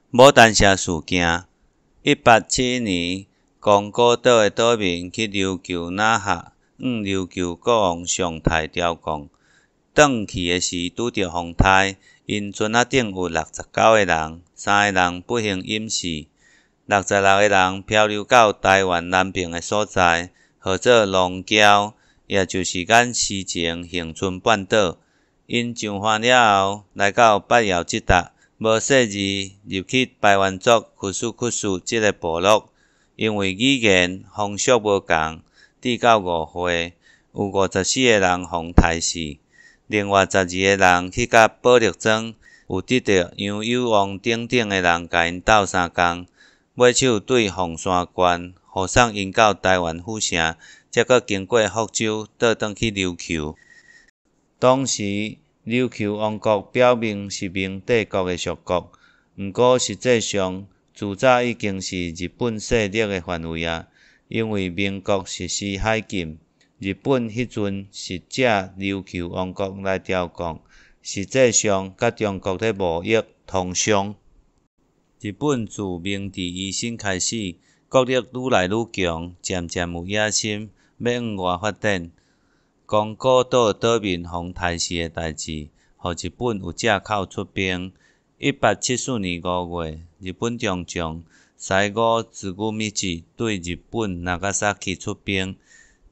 牡丹社事件。1871年，宮古島的島民去琉球那覇，向琉球國王上台朝貢。轉去的時拄著風颱，𪜶船仔頂有69個人，三个人不幸淹死。66个人漂流到臺灣南爿的所在，號做龍嶠，也就是咱時前恆春半島。𪜶上岸了後，來到八卦這搭，無細膩入去排灣族屈斯屈斯這个部落。因為語言、風俗無仝，直到誤會，有54个人予刣死，另外12个人去佮寶勒莊，有得著楊有旺等等的人共𪜶鬥相共，尾手對鳳山縣護送𪜶到臺灣府城，才閣經過福州倒轉去琉球。當時琉球王國表面是明帝國的屬國，毋過實際上自早已經是日本勢力的範圍矣。因為明國實施海禁，日本彼陣是藉琉球王國來朝貢，實際上佮中國咧貿易通商。日本自明治維新開始，國力愈來愈強，漸漸有野心，欲向外發展。宮古島島民予刣死的代誌，予日本有藉口出兵。1874年5月，日本中將西郷資米吉對日本那伽薩奇出兵，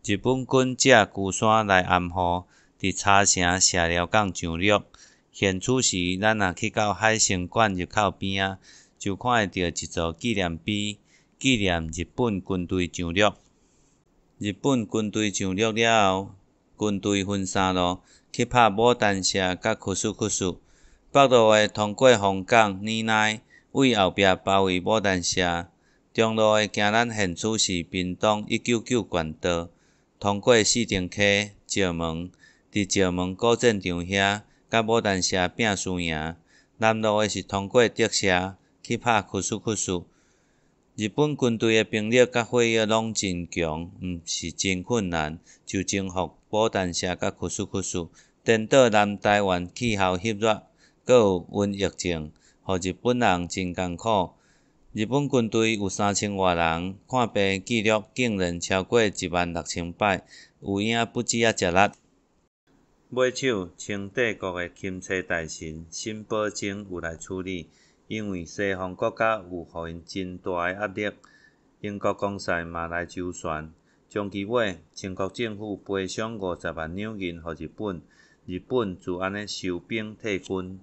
日本軍藉龜山來掩護，佇茶城社寮港上陸。現此時，咱若去到海生館入口邊仔，就看會著一座紀念碑，紀念日本軍隊上陸。日本軍隊上陸了後，軍隊分三路去拍牡丹社佮屈斯屈斯。北路的通過鳳港、奶奶，對後壁包圍牡丹社；中路的經咱現此時屏東199縣道，通過四重溪、石門，佇石門古戰場遐，佮牡丹社拚輸贏。南路的是通過竹社去拍屈斯屈斯。日本軍隊的兵力佮火藥攏真強，毋是真困難，就征服牡丹社佮屈斯屈斯。顛倒南臺灣氣候翕熱，閣有瘟疫症，予日本人真艱苦。日本軍隊有3000外人，看病記錄竟然超過16000擺，有影不止遮食力。尾手，清帝國的欽差大臣沈葆楨有來處理。因為西方國家有予𪜶真大的壓力，英國公使嘛來周旋。終其尾，清國政府賠償50萬兩銀予日本，日本就按呢收兵退軍。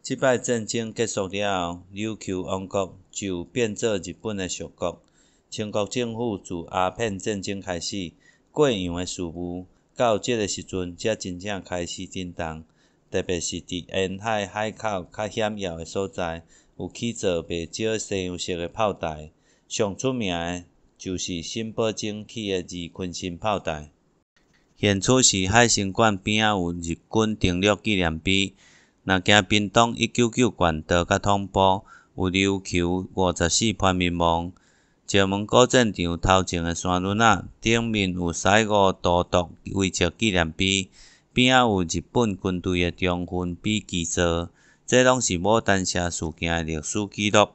這擺戰爭結束了後，琉球王國就變做日本的屬國。清國政府自鴉片戰爭開始，過洋的事務，到這个時陣才真正開始震動。特別是佇沿海海口較險要的所在，有起造袂少西洋式的炮台。上出名的，就是沈葆楨起的二鯤鯓炮台。現此時海生館邊仔有日軍登陸紀念碑。若經屏東199縣道佮統埔，有琉球54潘民望。石門古戰場頭前的山崙仔頂面有西郷都督遺蹟紀念碑。邊仔有日本軍隊的忠魂比基座，這攏是牡丹社事件的歷史記錄。